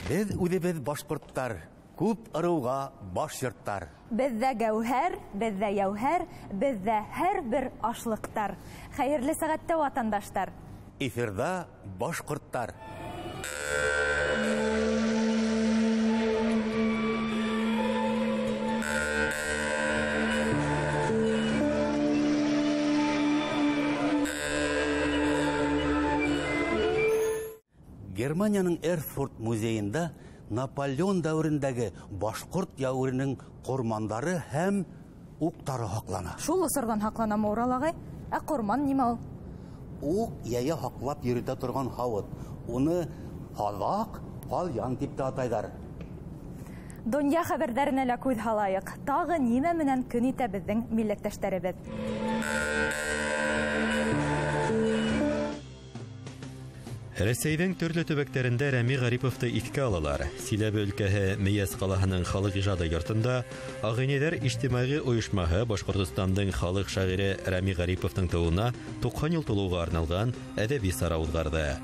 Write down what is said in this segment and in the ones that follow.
Беҙ үҙебеҙ башҡорттар, күп ырыуға баш йорттар. Беҙҙә гәүһәр, беҙҙә йәүһәр, беҙҙә һәр бер ашлыҡтар. Хәйерле сәғәттә, ватандаштар. Эфирҙа башҡорттар. Германияның Эрфурт музейында Наполеон дәүерендәге башҡорт яугиренең ҡормандары һәм уҡтары һаҡлана. Шул осорҙан һаҡланамы, Урал ағай? Ә ҡорман нимә ул? Уҡ йәйә һаҡлап йөрөтә торған һауыт. Уны һаҙаҡ, ҡалъян тип тә атайҙар. Донъя хәбәрҙәренә лә күҙ һалайыҡ. Тағы нимә менән көн итә беҙҙең милләттәштәребеҙ? Рәсәйҙең төрлө төбәктәрендә Рәми Ғариповты иҫкә алалар. Силәбе өлкәһе Мейәс ҡалаһының халыҡ ижады йортонда Ағинәйҙәр ижтимағи ойошмаһы Башҡортостандың халыҡ шағире Рәми Ғариповтың тыуыуына 90 йыл тулыуға арналған әҙәби сара уҙғарҙы.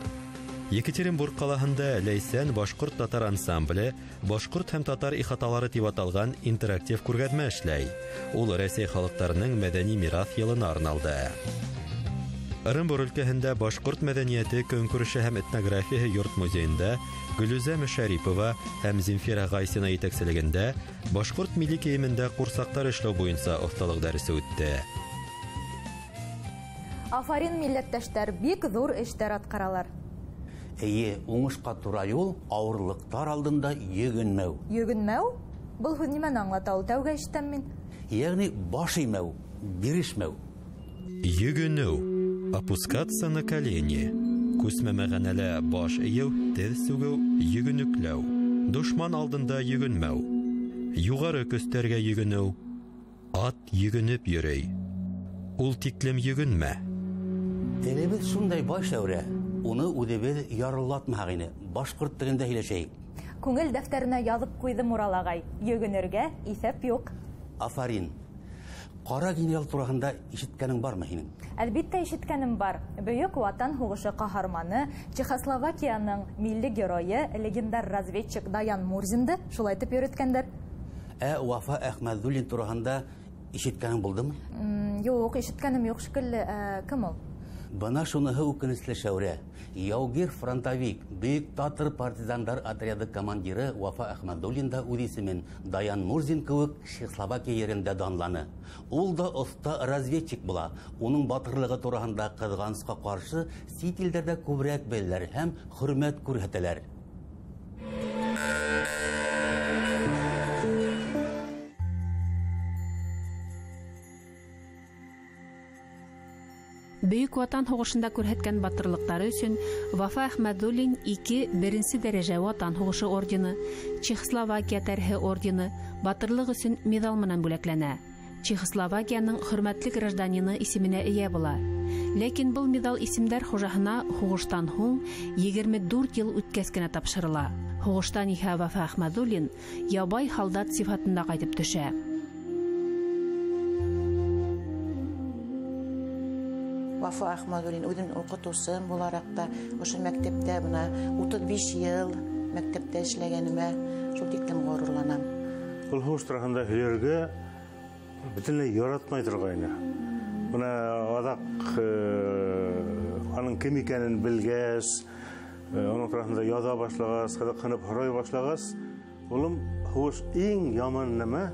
Екатеринбург ҡалаһында Ләйсән башҡорт-татар ансамбле «Башҡорт һәм татар ихаталары» тип аталған интерактив күргәҙмә эшләй. Ул Рәсәй халыҡтарының мәҙәни мираҫ йылына арналды. Ырымбур өлкәһендә башҡорт мәҙәниәте, көнкүреше һәм этнографияһы йорт музейында Гөлүзә Мөшәрипова һәм Земфира Ғайсина етәкселегендә башҡорт милли кейемендә ҡурсаҡтар эшләү буйынса оҫталыҡ дәресе үтте. Афарин, милләттәштәр, бик ҙур эштәр атҡаралар. Эйе, уңышҡа тура юл, ауырлыҡтар алдында йөгөнмәү. Йөгөнмәү? Был һүҙ нимәне аңлата ул? Тәүгә ишетәм мин. Йәғни баш эймәү, бирешмәү. Йөгөнөү. Опускаться на колени. Күсмә мәғәнәлә баш эйеү, теҙ сүгеү, йөгөнөкләү. Дошман алдында йөгөнмәү. Юғары көстәргә йөгөнөү. Ат йөгөнөп йөрөй. Ул тиклем йөгөнмә. Телебеҙ шундай бай, Шәүрә. Уны үҙебеҙ ярыллатмаһаҡ ине. Башҡорт телендә һөйләшәйек. Күңел дәфтәренә яҙып ҡуйҙым, Урал ағай. Йөгөнөргә иҫәп юҡ. Афарин. Ҡара генерал тураһында ишеткәнең бармы һинең? Әлбиттә, ишеткәнем бар. Бөйөк Ватан һуғышы ҡаһарманы, Чехословакияның милли геройы, легендар разведчик Даян Мурзинды шулай итеп йөрөткәндәр. Ә Вафа Әхмәҙуллин тураһында ишеткәнең булдымы? Юҡ, ишеткәнем юҡ шикелле. Кем ул? Бына шуныһы үкенесле, Шәүрә. Яугир фронтовик, Бөйөк Татар партизандар отряды командиры Вафа Әхмәҙуллин да үҙ исемен Даян Мурзин кеүек Чехословакия ерендә данланы. Ул да оҫта разведчик була. Уның батырлығы тураһында ҡыҙғанысҡа ҡаршы сит илдәрҙә күберәк беләләр һәм хөрмәт күрһәтәләр. Бөйөк Ватан һуғышында күрһәткән батырлыҡтары өсөн Вафа Әхмәҙуллин 2 беренсе дәрәжә Ватан һуғышы ордены, Чехословакия тәрһе ордены, батырлыҡ өсөн миҙал менән бүләкләнә. Чехословакияның хөрмәтле гражданины исеменә эйә була. Ләкин был миҙал исемдәр хужаһына һуғыштан һуң 24 йыл үткәс кенә тапшырыла. Һуғыштан иһә Вафа Әхмәҙуллин ябай һалдат сифатында ҡайтып төшә. Вафа Әхмәҙуллин үҙен уҡытыусым булараҡ та ошо мәктәптә бына 35 йыл мәктәптә эшләгәнемә шул тиклем ғорурланам. Ул һуғыш тураһында һөйләргә бөтөнләй яратмай торғайны. Бына аҙаҡ аның кем икәнен белгәс, уның тураһында яҙа башлағас, ҡыҙыҡһынып һорай башлағас, улым, һуғыш иң яман нәмә,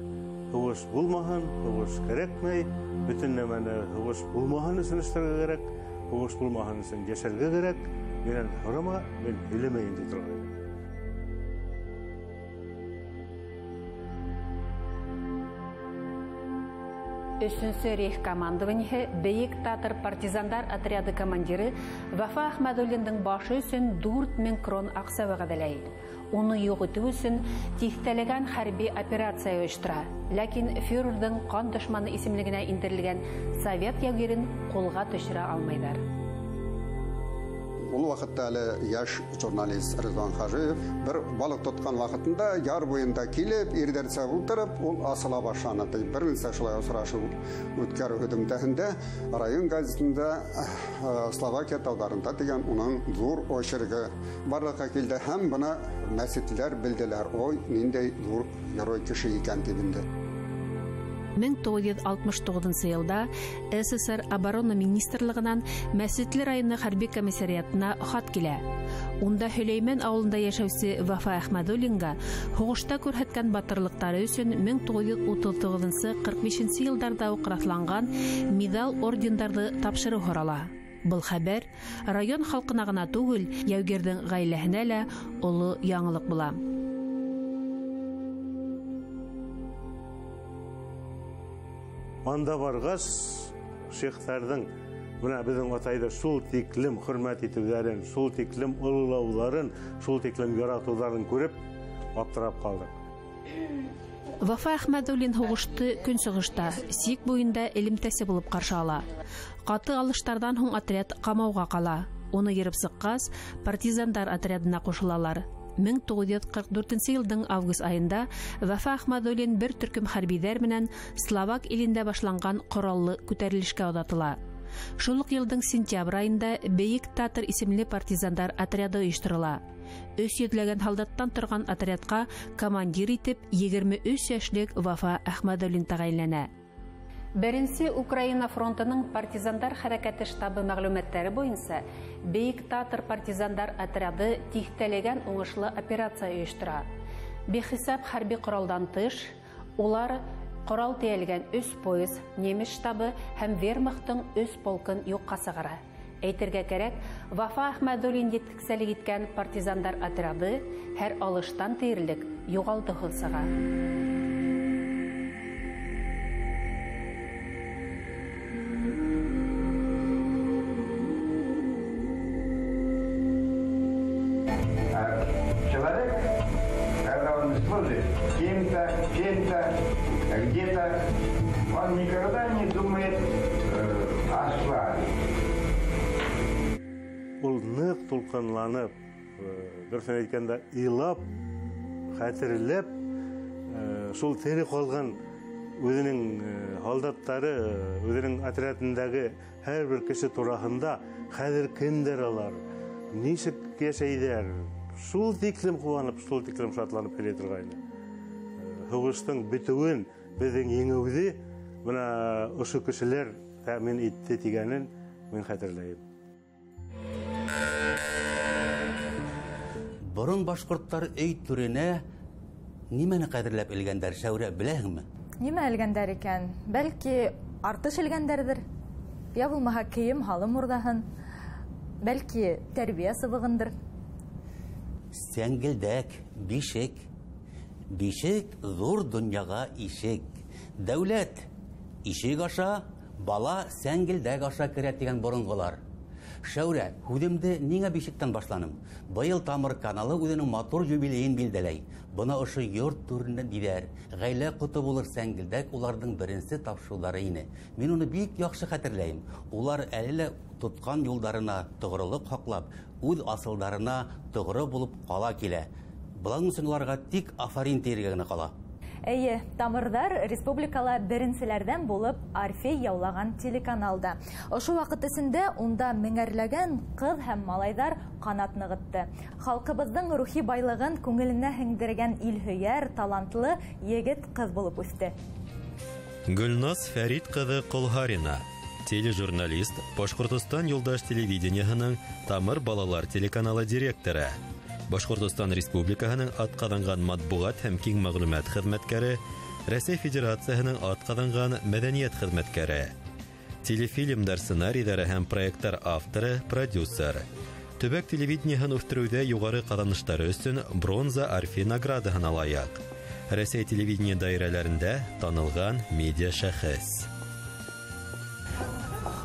һуғыш булмаһын, һуғыш кәрәкмәй, бөтөн нәмәне һуғыш булмаһын өсөн эшләргә кәрәк, һуғыш булмаһын өсөн йәшәргә кәрәк, минән һорама, мин һөйләмәйем ти торғайны. Өсөнсө рейх командованиеһы Бейек Татар партизандар отряды командиры Вафа Әхмәҙуллиндың башы өсөн 4000 крон аҡса вәғәҙәләй. Уны юҡ итеү өсөн тиҫтәләгән хәрби операция ойоштора. Ләкин фюрерҙың ҡан дошманы исемлегенә индерелгән совет яугирен ҡулға төшөрә алмайҙар. Ул ваҡытта әле йәш журналист Ризван Хажиев бер балыҡ тотҡан ваҡытында яр буйында килеп, ирҙәрсә ултырып, ул асыла башланы. Бер нисә шулай осрашыу үткәреү һөҙөмтәһендә район газетында Словакия тауҙарында тигән уның ҙур очеркы барлыҡҡа килде һәм бына мәсетләр белделәр, ой, ниндәй ҙур герой кеше икән тип инде. 1969 йылда СССР Оборона Министрлығынан Мәсетле районы хәрби комиссариатына хат килә. Унда Һөләймән ауылында йәшәүсе Вафа Әхмәдуллинға һуғышта күрһәткән батырлыҡтары өсөн 1939-45 йылдарҙа уҡ раҫланған миҙал ордендарҙы тапшырыу һорала. Был хәбәр район халҡына ғына түгел, яугирҙең ғаиләһенә лә оло яңылыҡ була. Анда барғас, шейхтарҙың бына беҙҙең атайҙы шул тиклем хөрмәт итеүҙәрен, шул тиклем ололауҙарын, шул тиклем яратыуҙарын күреп аптырап ҡалдыҡ. Вафа Әхмәдуллин һуғышты көнсығышта, сик буйында элемтәсе булып ҡаршы ала. Ҡаты алыштарҙан һуң отряд ҡамауға ҡала. Уны йырып сыҡҡас, партизандар отрядына ҡушылалар. 1944 йылдың август айында Вафа Әхмәдуллин бер төркөм хәрбиҙәр менән Словак илендә башланған ҡораллы күтәрелешкә оҙатыла. Шул уҡ йылдың сентябрь айында Бейек Татыр исемле партизандар отряды ойошторола. 300-ләгән һалдаттан торған отрядҡа командир итеп 23 йәшлек Вафа Әхмәдуллин тәғәйенләнә. Беренсе Украина фронтының партизандар хәрәкәте штабы мәғлүмәттәре буйынса Бейек Татыр партизандар отряды тиҫтәләгән уңышлы операция ойоштора. Бихисап хәрби ҡоралдан тыш, улар ҡорал тейәлгән 3 поезд, немец штабы һәм вермахтың 3 полкын юҡҡа сығара. Әйтергә кәрәк, Вафа Әхмәдуллин етәкселек иткән партизандар отряды һәр алыштан тиерлек юғалтыуһыҙ сыға. Где-то он никогда не думает о славе. Ул ныҡ тулҡынланып, дөрөҫөн әйткәндә, илап, хәтерләп, шул тере ҡалған үҙенең һалдаттары, үҙенең отрядындағы һәр бер кеше тураһында хәҙер кемдәр алар, нисек йәшәйҙәр, шул тиклем ҡыуанып, шул тиклем шатланып һөйләй торғайны. Һуғыштың бөтөүен, беҙҙең еңеүҙе бына ошо кешеләр тәьмин итте тигәнен мин хәтерләйем. Борон башҡорттар өй түренә нимәне ҡәҙерләп элгәндәр, Шәүрә, беләһеңме? Нимә элгәндәр икән? Бәлки артыш элгәндәрҙер, я булмаһа кейем һалым урҙаһын, бәлки тәрбиә сыбығындыр. Сәңгелдәк, бишек. Бишек ҙур донъяға ишек. Дәүләт ишек аша, бала сәңгелдәк аша керә тигән боронғолар. Шәүрә, һүҙемде ниңә бишектән башланым? Быйыл Тамыр каналы үҙенең матур юбилейын билдәләй. Бына ошо йорт түренән биҙәр, ғаилә ҡото булыр сәңгелдәк уларҙың беренсе тапшырыуҙары ине. Мин уны бик яҡшы хәтерләйем. Улар әле лә тотҡан юлдарына тоғролоҡ һаҡлап, үҙ асылдарына тоғро булып ҡала килә. Былаң өсөн уларға тик афарин тиергә генә ҡала. Эйе, Тамырҙар республикала беренселәрҙән булып Орфей яулаған телеканалда. Ошо ваҡыт эсендә унда меңәрләгән ҡыҙ һәм малайҙар ҡанат нығытты. Халҡыбыҙҙың рухи байлығын күңеленә һеңдергән илһөйәр, талантлы егет ҡыҙ булып үҫте. Гөлназ Фәрит ҡыҙы Ҡолһарина, тележурналист, Башҡортостан юлдаш телевидениеһының Тамыр балалар телеканалы директоры. Башҡортостан Республикаһының атҡаҙанған матбуғат һәм киң мәғлүмәт хеҙмәткәре, Рәсәй Федерацияһының атҡаҙанған мәҙәниәт хеҙмәткәре, телефильмдар сценарийҙары һәм проекттар авторы, продюсер. Төбәк телевидениеһын үҫтереүҙә юғары ҡаҙаныштары өсөн бронза Орфей наградаһына лайыҡ. Рәсәй телевидение даирәләрендә танылған медиа шәхес.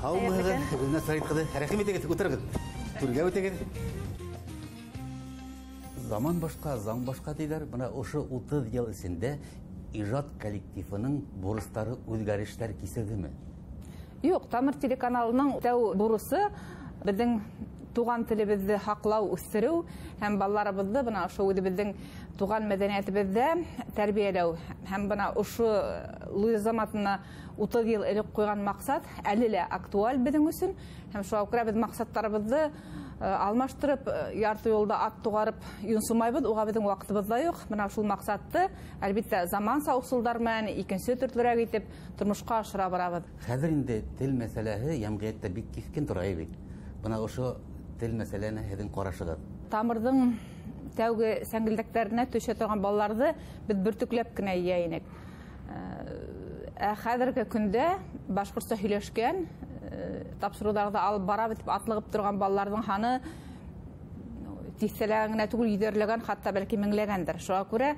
Һаумыһығыҙ, Гөлназ Фәрит ҡыҙы, рәхим итегеҙ, ултырығыҙ. Түргә үтегеҙ. Заман башҡа, заң башҡа тиҙәр. Бына ошо 30 йыл эсендә ижад коллективының бурыстары үҙгәрештәр кисерҙеме? Юҡ, Тамыр телеканалының тәү бурысы беҙҙең туған телебеҙҙе һаҡлау, үҫтереү һәм балаларыбыҙҙы бына ошо үҙебеҙҙең туған мәҙәниәтебеҙҙә тәрбиәләү. Һәм бына ошо Луиза Заматовна 30 йыл элек ҡуйған маҡсат әле лә актуаль беҙҙең өсөн. Һәм шуға күрә беҙ маҡсаттарыбыҙҙы алмаштырып, ярты юлда ат туғарып йонсомайбыҙ, уға беҙҙең ваҡытыбыҙ ҙа юҡ. Бына шул маҡсатты, әлбиттә, заманса ысулдар менән икенсе төрлөрәк итеп тормошҡа ашыра барабыҙ. Хәҙер инде тел мәсьәләһе йәмғиәттә бик киҫкен тора бит. Бына ошо тел мәсьәләһенә һеҙҙең ҡарашығыҙ. Тамырҙың тәүге сәңгелдәктәренә төшә торған балаларҙы беҙ бөртөкләп кенә йыя инек. Ә хәҙерге көндә башҡортса һөйләшкән, тапшырыуҙарҙы алып барабыҙ тип атлығып торған балаларҙың һаны тиҫтәләгән генә түгел, йөҙәрләгән, хатта бәлки меңләгәндер. Шуға күрә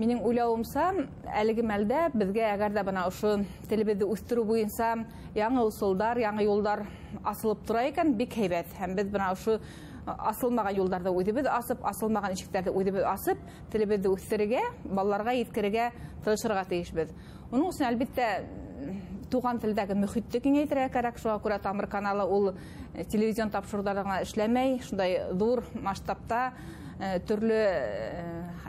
минең уйлауымса, әлеге мәлдә беҙгә әгәр ҙә бына ошо телебеҙҙе үҫтереү буйынса яңы ысулдар, яңы юлдар асылып тора икән, бик һәйбәт. Һәм беҙ бына ошо асылмаған юлдарҙы үҙебеҙ асып, асылмаған ишектәрҙе үҙебеҙ асып, телебеҙҙе үҫтерергә, балаларға еткерергә тырышырға тейешбеҙ. Уның өсөн, әлбиттә, туған телдәге мөхитте киңәйтергә кәрәк. Шуға күрә Тамыр каналы ул телевизион тапшырыуҙарҙа ғына эшләмәй, шундай ҙур масштабта төрлө,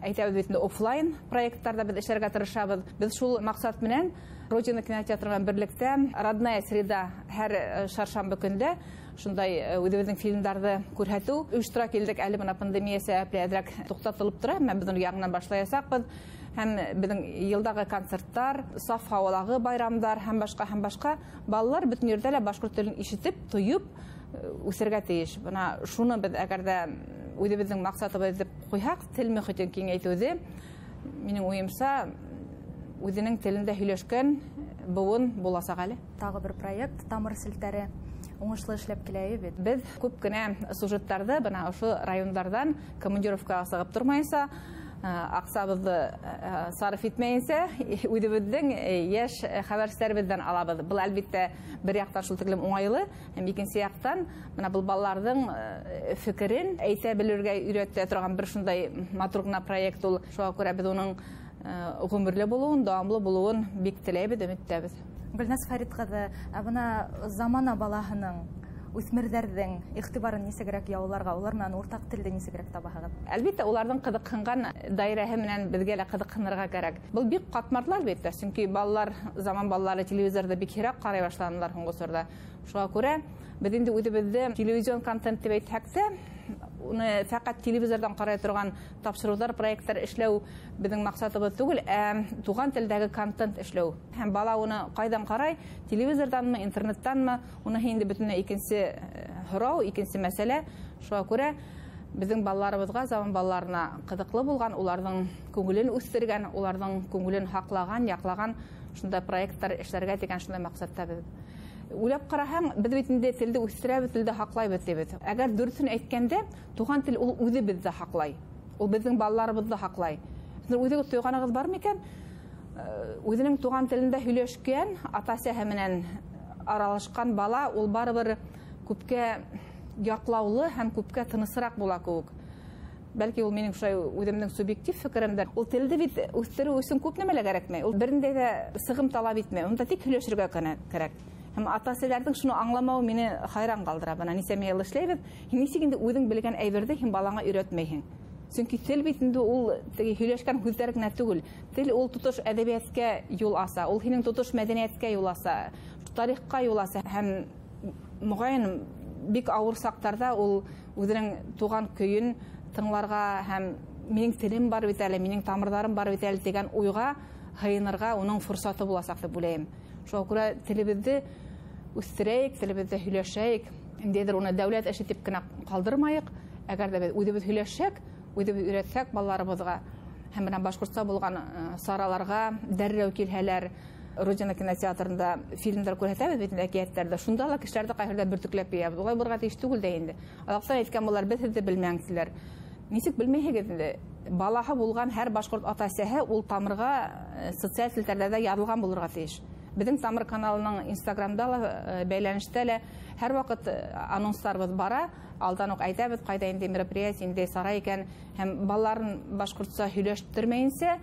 әйтәбеҙ бит инде, офлайн проекттарҙа беҙ эшләргә тырышабыҙ. Беҙ шул маҡсат менән Родина кинотеатры менән берлектә Родная среда һәр шаршамбы көндә шундай үҙебеҙҙең фильмдарҙы күрһәтеү ойоштора килдек. Әле бына пандемия сәбәпле әҙерәк туҡтатылып тора, әммә беҙ уны яңынан башлаясаҡбыҙ. Һәм беҙҙең йылдағы концерттар, саф һауалағы байрамдар һәм башҡа, һәм башҡа. Балалар бөтөн ерҙә лә башҡорт телен ишетеп, тойоп үҫергә тейеш. Бына шуны беҙ әгәр ҙә үҙебеҙҙең маҡсатыбыҙ итеп ҡуйһаҡ, тел мөхитен киңәйтеүҙе, минең уйымса, үҙенең телендә һөйләшкән быуын буласаҡ әле. Тағы бер проект Тамыр селтәре уңышлы эшләп килә бит. Беҙ күп кенә сюжеттарҙы бына ошо райондарҙан командировкаға сығып тормайынса, аҡсабыҙҙы сарыф итмәйенсә, үҙебеҙҙең йәш хәбәрселәребеҙҙән алабыҙ. Был, әлбиттә, бер яҡтан шул тиклем уңайлы, һәм икенсе яҡтан бына был балаларҙың фекерен әйтә белергә өйрәтә торған бер шундай матур ғына проект ул. Шуға күрә беҙ уның ғүмерле булыуын, дауамлы булыуын бик теләйбеҙ, өмөттәбеҙ. Гөлназ Фәрит ҡыҙы, ә бына замана балаһының, үҫмерҙәрҙең иғтибарын нисегерәк яуларға, улар менән уртаҡ телде нисегерәк табаһығыҙ? Әлбиттә, уларҙың ҡыҙыҡһынған даирәһе менән беҙгә лә ҡыҙыҡһынырға кәрәк. Был бик ҡатмарлы, әлбиттә, сөнки балалар, заман балалары телевизорҙы бик һирәк ҡарай башланылар һуңғы осорҙа. Шуға күрә беҙ инде үҙебеҙҙе телевизион контент тип әйтһәк тә, уны фәҡәт телевизорҙан ҡарай торған тапшырыуҙар, проекттар эшләү беҙҙең маҡсатыбыҙ түгел, ә туған телдәге контент эшләү. Һәм бала уны ҡайҙан ҡарай, телевизорҙанмы, интернеттанмы, уны инде бөтөнләй икенсе һорау, икенсе мәсьәлә. Шуға күрә беҙҙең балаларыбыҙға, заман балаларына ҡыҙыҡлы булған, уларҙың күңелен үҫтергән, уларҙың күңелен һаҡлаған, яҡлаған шундай проекттар эшләргә тигән шундай маҡсатта беҙ. Уйлап ҡараһаң, беҙ бит инде телде үҫтерәбеҙ, телде һаҡлайбыҙ тибеҙ. Әгәр дөрөҫөн әйткәндә, туған тел ул үҙе беҙҙе һаҡлай. Ул беҙҙең балаларыбыҙҙы һаҡлай. Һеҙ үҙегеҙ тойғанығыҙ бар микән? Үҙенең туған телендә һөйләшкән, ата-әсәһе менән аралашҡан бала ул барыбер күпкә яҡлаулы һәм күпкә тынысыраҡ була кеүек. Бәлки ул минең шулай үҙемдең субъектив фекеремдер. Ул телде бит үҫтереү өсөн күп нәмә лә кәрәкмәй. Ул берендәй ҙә сығым талап итмәй. Унда тик һөйләшергә кәрәк. Һәм ата-әсәләрҙең шуны аңламауы мине хайран ҡалдыра. Бына нисәмә йыл эшләйбеҙ, һин нисек инде үҙең белгән әйберҙе һин балаңа өйрәтмәйһең? Сөнки тел бит инде ул теге һөйләшкән һүҙҙәр генә түгел. Тел ул тотош әҙәбиәткә юл аса, ул һинең тотош мәҙәниәткә юл аса, тарихҡа юл аса. Һәм моғайын бик ауыр саҡтарҙа ул үҙенең туған көйөн тыңларға һәм минең телем бар бит әле, минең тамырҙарым бар бит әле тигән уйға һыйынырға уның форсаты буласаҡ тип уйлайым. Шуға күрә телебеҙҙе үҫтерәйек, телебеҙҙе һөйләшәйек. Ниндәйҙер уны дәүләт эше тип кенә ҡалдырмайыҡ. Әгәр ҙә беҙ үҙебеҙ һөйләшһәк, үҙебеҙ өйрәтһәк балаларыбыҙға һәм бына башҡортса булған сараларға дәррәү килһәләр, Родина кинотеатрында фильмдар күрһәтәбеҙ бит инде, әкиәттәрҙе. Шунда ла кешеләрҙе ҡайһыларҙа бөртөкләп йыябыҙ. Улай булырға тейеш түгел дә инде. Аҙаҡтан әйткән булар, беҙ һеҙҙе белмәйбеҙ тиләр. Нисек белмәйһегеҙ инде? Балаһы булған һәр башҡорт ата-әсәһе ул тамырға социаль селтәрҙәрҙә яҙылған булырға тейеш. Беҙҙең Тамыр каналының Инстаграмда ла, бәйләнештә лә һәр ваҡыт анонстарыбыҙ бара. Алдан уҡ әйтәбеҙ, ҡайҙа инде мероприятие, инде сара икән. Һәм балаларын башҡортса һөйләштермәйенсә,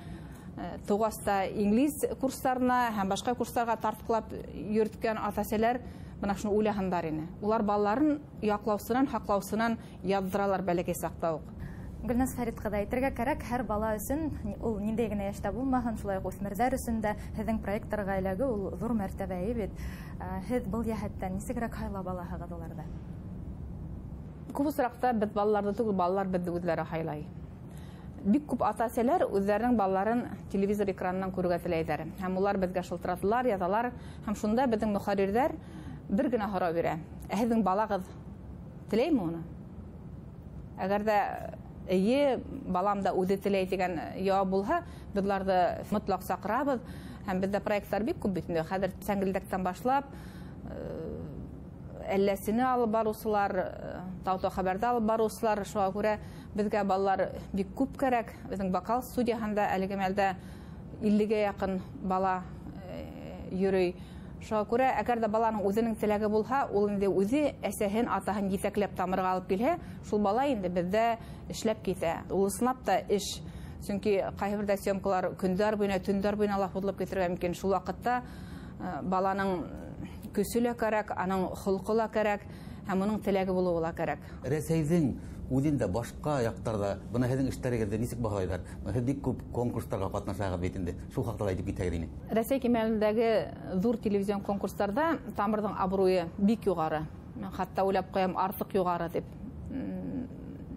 тыуғас та инглиз курстарына һәм башҡа курстарға тартҡылап йөрөткән ата-әсәләр Бына шуны уйлаһындар ине. Улар балаларын яҡлаусынан, һаҡлаусынан яҙҙыралар бәләкәй саҡта уҡ. Гөлназ Фәрит ҡыҙы, әйтергә кәрәк, һәр бала өсөн, ул ниндәй генә йәштә булмаһын, шулай уҡ үҫмерҙәр өсөн дә һеҙҙең проекттарға эләгеү ул ҙур мәртәбә бит. Һеҙ был йәһәттән нисегерәк һайлап алаһығыҙ уларҙы? Күп осраҡта беҙ балаларҙы түгел, балалар беҙҙе үҙҙәре һайлай. Бик күп ата-әсәләр үҙҙәренең балаларын телевизор экранынан күрергә теләйҙәр. Һәм улар беҙгә шылтыраталар, яҙалар, һәм шунда беҙҙең мөхәррирҙәр бер генә һорау бирә: "Ә һеҙҙең балағыҙ теләйме уны?" Әгәр ҙә эйе, балам да үҙе теләй тигән яуап булһа, беҙ уларҙы мотлаҡ саҡырабыҙ. Һәм беҙҙә проекттар бик күп бит инде. Хәҙер сәңгелдәктән башлап, әлләсене алып барыусылар, тау-тау хәбәрҙе алып барыусылар, шуға күрә беҙгә балалар бик күп кәрәк. Беҙҙең вокал студияһында әлеге мәлдә 50-гә яҡын бала йөрөй. Шуға күрә, әгәр ҙә баланың үҙенең теләге булһа, ул инде үҙе әсәһен, атаһын етәкләп тамырға алып килһә, шул бала инде беҙҙә эшләп китә. Ул ысынлап та эш. Сөнки ҡайһы берҙә съемкалар көндәр буйына, төндәр буйына ла һуҙылып китергә мөмкин. Шул ваҡытта баланың көсө лә кәрәк, аның холҡо ла кәрәк, һәм уның теләге булыуы ла кәрәк. Рәсәйҙең үҙендә башҡа яҡтарҙа бына һеҙҙең эштәрегеҙҙе нисек баһалайҙар? Һеҙ бик күп конкурстарға ҡатнашаһығыҙ бит инде. Шул хаҡта ла әйтеп китһәгеҙ ине. Рәсәй кимәлендәге ҙур телевизион конкурстарҙа Тамырҙың абруйы бик юғары. Мин хатта уйлап ҡуям, артыҡ юғары тип.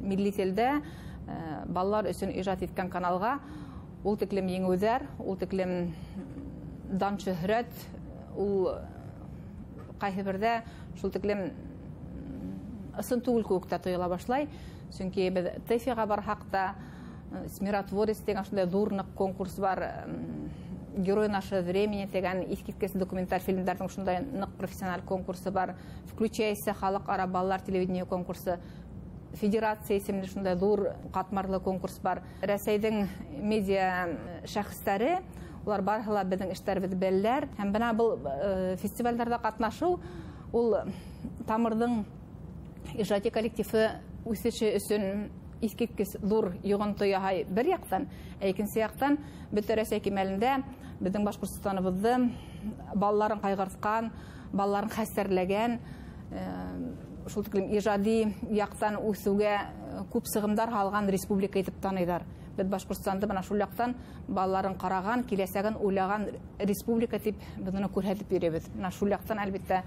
Милли телдә балалар өсөн ижад иткән каналға ул тиклем еңеүҙәр, ул тиклем дан шөһрәт, ул ҡайһы берҙә шул тиклем ысын түгел кеүек тә тойола башлай. Сөнки беҙ ТЭФИға барһаҡ та, Миротворец тигән шундай ҙур ныҡ конкурс бар, Герой нашего времени тигән иҫ киткес документаль фильмдарҙың шундай ныҡ профессиональ конкурсы бар, Включайся халыҡ-ара балалар телевидение конкурсы, Федерация исемле шундай ҙур ҡатмарлы конкурс бар. Рәсәйҙең медиа шәхестәре, улар барыһы ла беҙҙең эштәребеҙҙе беләләр. Һәм бына был фестивалдәрҙә ҡатнашыу ул Тамырҙың ижади коллективы үҫеше өсөн иҫ киткес ҙур йоғонто яһай бер яҡтан, ә икенсе яҡтан бөтә Рәсәй кимәлендә беҙҙең Башҡортостаныбыҙҙы балаларын ҡайғыртҡан, балаларын хәстәрләгән, шул тиклем ижади яҡтан үҫеүгә күп сығымдар һалған республика итеп таныйҙар. Беҙ Башҡортостанды бына шул яҡтан балаларын ҡараған, киләсәген уйлаған республика тип беҙ уны күрһәтеп йөрөйбөҙ. Бына шул яҡтан әлбиттә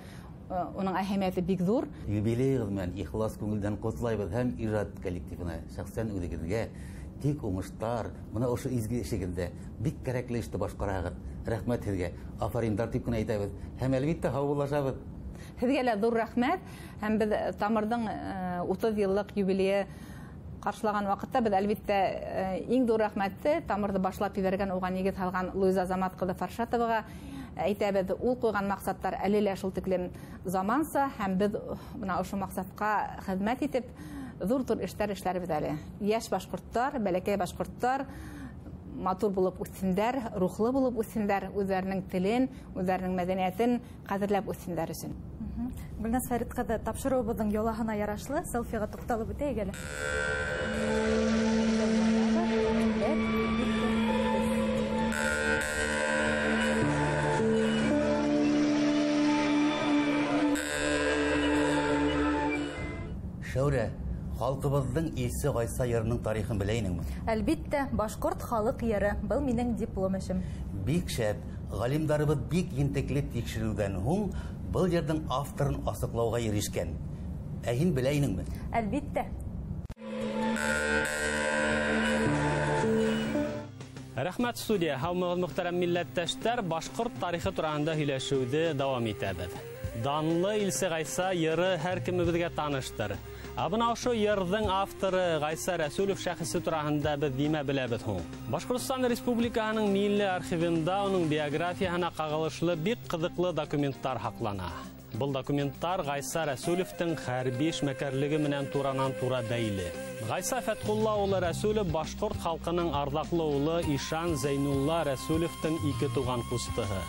уның әһәмиәте бик ҙур. Юбилейығыҙ менән ихлас күңелдән ҡотлайбыҙ һәм ижад коллективына, шәхсән үҙегеҙгә тик уңыштар, бына ошо изге эшегеҙҙә бик кәрәкле эште башҡараһығыҙ. Рәхмәт һеҙгә, афариндар тип кенә әйтәбеҙ. Һәм әлбиттә һаубуллашабыҙ. Һеҙгә лә ҙур рәхмәт. Һәм беҙ Тамырҙың 30 йыллыҡ юбилейы ҡаршылаған ваҡытта беҙ әлбиттә иң ҙур рәхмәтте Тамырҙы башлап ебәргән, уға нигеҙ һалған Луиза Азамат ҡыҙы Фаршатоваға әйтәбеҙ. Ул ҡуйған маҡсаттар әле лә шул тиклем заманса, һәм беҙ бына ошо маҡсатҡа хеҙмәт итеп ҙур-ҙур эштәр эшләрбеҙ әле. Йәш башҡорттар, бәләкәй башҡорттар матур булып үҫһендәр, рухлы булып үҫһендәр, үҙҙәренең телен, үҙҙәренең мәҙәниәтен ҡәҙерләп үҫһендәр өсөн. Гөлназ Фәрит ҡыҙы, тапшырыуыбыҙҙың йолаһына ярашлы селфиға туҡталып үтәйек әле. Шәүрә, халҡыбыҙҙың Илсе Ғайса йырының тарихын белә инеңме? Әлбиттә, башҡорт халыҡ йыры. Был минең диплом эшем. Бик шәп. Ғалимдарыбыҙ бик ентекле тикшереүҙән һуң был йырҙың авторын асыҡлауға ирешкән. Ә һин белә инеңме? Әлбиттә. Рәхмәт, студия. Һаумығыҙ, мөхтәрәм милләттәштәр, башҡорт тарихы тураһында һөйләшеүҙе дауам итәбеҙ. Данлы Илсе Ғайса йыры һәр кемебеҙгә таныштыр. Ә бына ошо йырҙың авторы Ғайса Рәсүлев шәхесе тураһында беҙ нимә беләбеҙ һуң? Башҡортостан Республикаһының милли архивында уның биографияһына ҡағылышлы бик ҡыҙыҡлы документтар һаҡлана. Был документтар Ғайса Рәсүлевтең хәрби эшмәкәрлеге менән туранан-тура бәйле. Ғайса Фәтхулла улы Рәсүлев башҡорт халҡының арҙаҡлы улы Ишан Зәйнулла Рәсүлевтең ике туған ҡустыһы.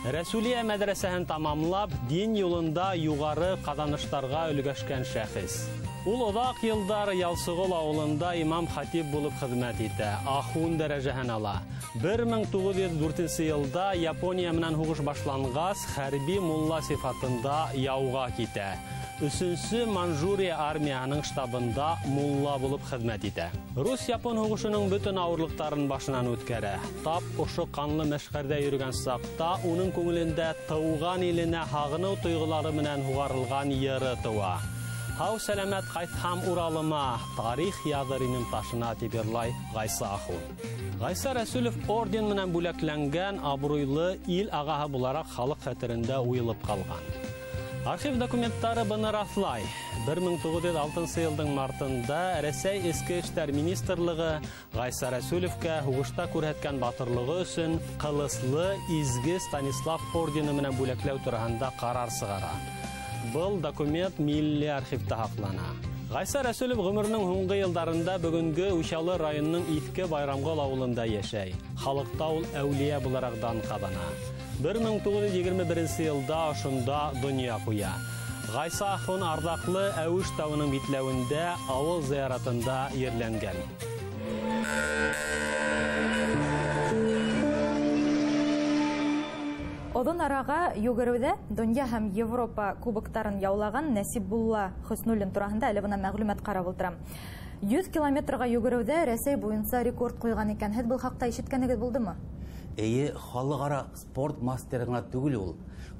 Рәсүлиә мәҙрәсәһен тамамлап, дин юлында юғары ҡаҙаныштарға өлгәшкән шәхес. Ул оҙаҡ йылдар Ялсығол ауылында имам хатип булып хеҙмәт итә, ахун дәрәжәһен ала. 1904 йылда Япония менән һуғыш башланғас, хәрби мулла сифатында яуға китә. 3-нсе Манжурия армияһының штабында мулла булып хеҙмәт итә. Рус-япон һуғышының бөтөн ауырлыҡтарын башынан үткәрә. Тап ошо ҡанлы мәшҡәрҙә йөрөгән саҡта уның күңелендә тыуған иленә һағыныу тойғолары менән һуғарылған йыры тыуа. Һау сәләмәт ҡайтһам Уралыма, тарих яҙыр инем ташына, тип йырлай Ғайса ахун. Ғайса Рәсүлев орден менән бүләкләнгән абруйлы ил ағаһы булараҡ халыҡ хәтерендә уйылып ҡалған. Архив документтары быны раҫлай. 1906 йылдың мартында Рәсәй Эске эштәр министрлығы Ғайса Рәсүлевкә һуғышта күрһәткән батырлығы өсөн Ҡылыслы Изге Станислав ордены менән бүләкләү тураһында ҡарар сығара. Был документ милли архивта һаҡлана. Ғайса Рәсүлев ғүмеренең һуңғы йылдарында бөгөнгө Учалы районының Иҫке Байрамғол ауылында йәшәй. Халыҡта ул әүлиә булараҡ дан ҡаҙана. 1921 йылда ошонда донъя ҡуя. Ғайса ахун арҙаҡлы Әүеш тауының битләүендә ауыл зыяратында ерләнгән. Оҙон араға йүгереүҙә донъя һәм Европа кубоктарын яулаған Нәсибулла Хөснуллин тураһында әле бына мәғлүмәт ҡарап ултырам. 100 километрға йүгереүҙә Рәсәй буйынса рекорд ҡуйған икән. Һеҙ был хаҡта ишеткәнегеҙ булдымы? Эйе, халыҡ-ара спорт мастеры ғына түгел ул.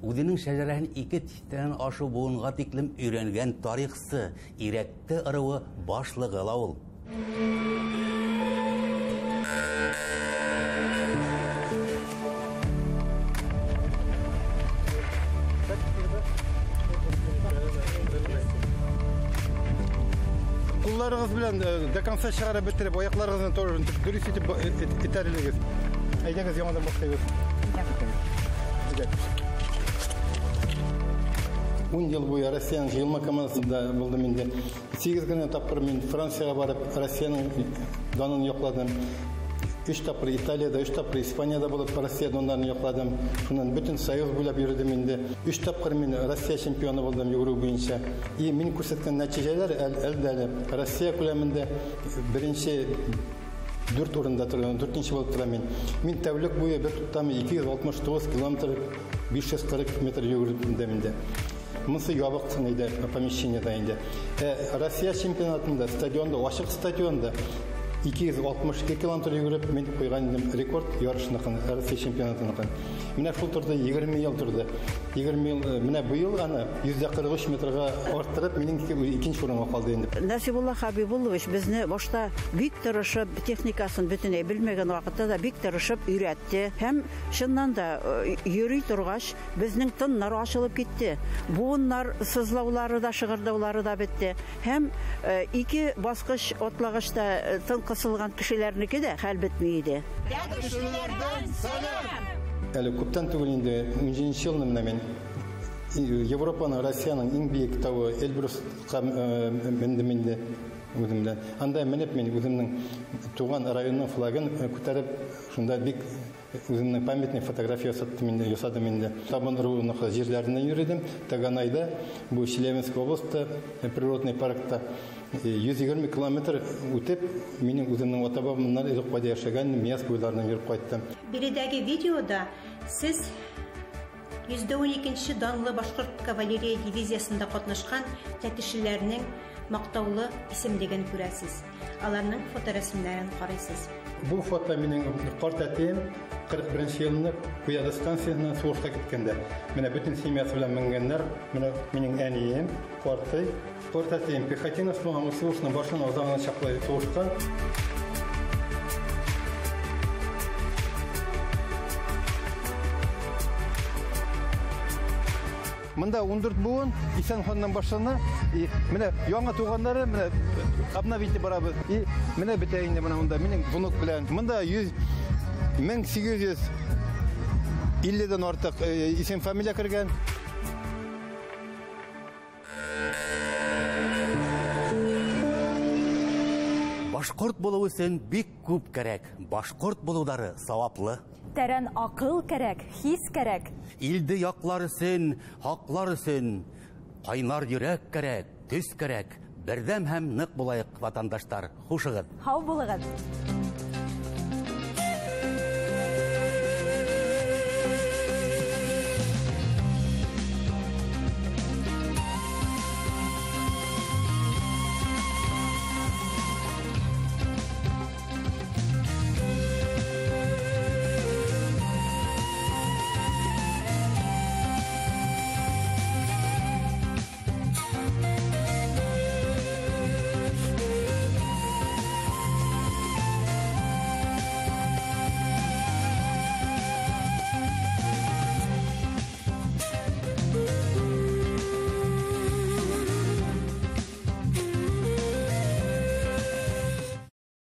Үҙенең шәжәрәһен 2 тиҫтәнән ашыу быуынға тиклем өйрәнгән тарихсы, Ирәкте ырыуы башлығы ла ул. Ҡулларығыҙ белән до конца сығарып бөтөрөп, аяҡларығыҙҙы тоже дөрөҫ итеп этәрелегеҙ. Әйҙәгеҙ, яңынан башлайбыҙ. 10 йыл буйы Россияның йыйылма командасында булдым инде. 8 генә тапҡыр мин Францияға барып, Россияның данын яҡладым. 3 тапҡыр Италияда, 3 тапҡыр Испанияда булып, Россия данын яҡладым. Шунан бөтөн Союз буйлап йөрөдем инде. 3 тапҡыр мин Россия чемпионы булдым йүгереү буйынса. И мин күрһәткән нәтижәләр әле Россия күләмендә беренсе 4 урында торам, 4-нче булып торам мин. Мин тәүлек буйы бер туктамый 269 километр 540 метр йүгердем инде. Мысы ябыҡ инде помещениеда инде. Россия чемпионатында стадионда, ашыҡ стадионда 262 километр йүгереп мин ҡуйған инем рекорд ярышныҡын, Россия чемпионатыныҡын. Менә шул торҙо 20 йыл торҙо. 20 йыл, менә быйыл аны 143 метрға арттырып, минең икенсе урынға ҡалды инде. Нәсибулла Хабибуллович беҙҙе башта бик тырышып, техникасын бөтөнләй белмәгән ваҡытта да бик тырышып өйрәтте. Һәм чыннан да йөрөй торғас, беҙҙең тыннар асылып китте. Быуыннар сызлаулары да, шығырдаулары да бетте. Һәм 2 басҡыс атлағыста тын ҡыҫылған кешеләрнеке дә хәл бөтмәй ине. Әле күптән түгел инде, 17 йылны менә мин Европаның, Россияның иң бейек тауы Эльбрусҡа мендем инде үҙем белән. Анда менеп мин үҙемнең туған районның флагын күтәреп, шунда бик үҙемнең памятный фотография ясаттым инде, ясадым инде. Табын ыруының җирләреннән йөрөдем. Таганайда, бу Челябинск областы, природный паркта 120 километр үтеп, минең үҙемнең ата-бабамнан элек кайда яшәгән Мияс буйларынан йөрөп ҡайттым. Биредәге видеода сез 112-нче данлы башҡорт кавалерия дивизиясында ҡатнашҡан тәтешлеләрнең маҡтаулы исемлеген күрәсез. Аларның фоторәсемнәрен ҡарайсыз. Бу фото минең ҡарт әтейем 41-нче йылны Куяды станцияһынан суғышҡа киткәндә. Менә бөтөн семьясы белән менгәннәр. Менә минең әнием, ҡартай, ҡарт әтейем пехотинец булған, ул суғышның башынан аҙағына саҡлы суғышҡан. Мында 14 быуын Исан ханнан башлана. И менә яңа туғандары менә обновить барабыҙ. И менә бөтә инде менә монда минең внук белән. Монда 1850-дән артыҡ исем фамилия кергән. Башҡорт булыу өсөн бик күп кәрәк. Башҡорт булыуҙары сауаплы. Тәрән аҡыл кәрәк, хис кәрәк. Илде яҡлар өсөн, һаҡлар өсөн ҡайнар йөрәк кәрәк, көс кәрәк. Берҙәм һәм ныҡ булайыҡ, ватандаштар. Хушығыҙ. Һау булығыҙ.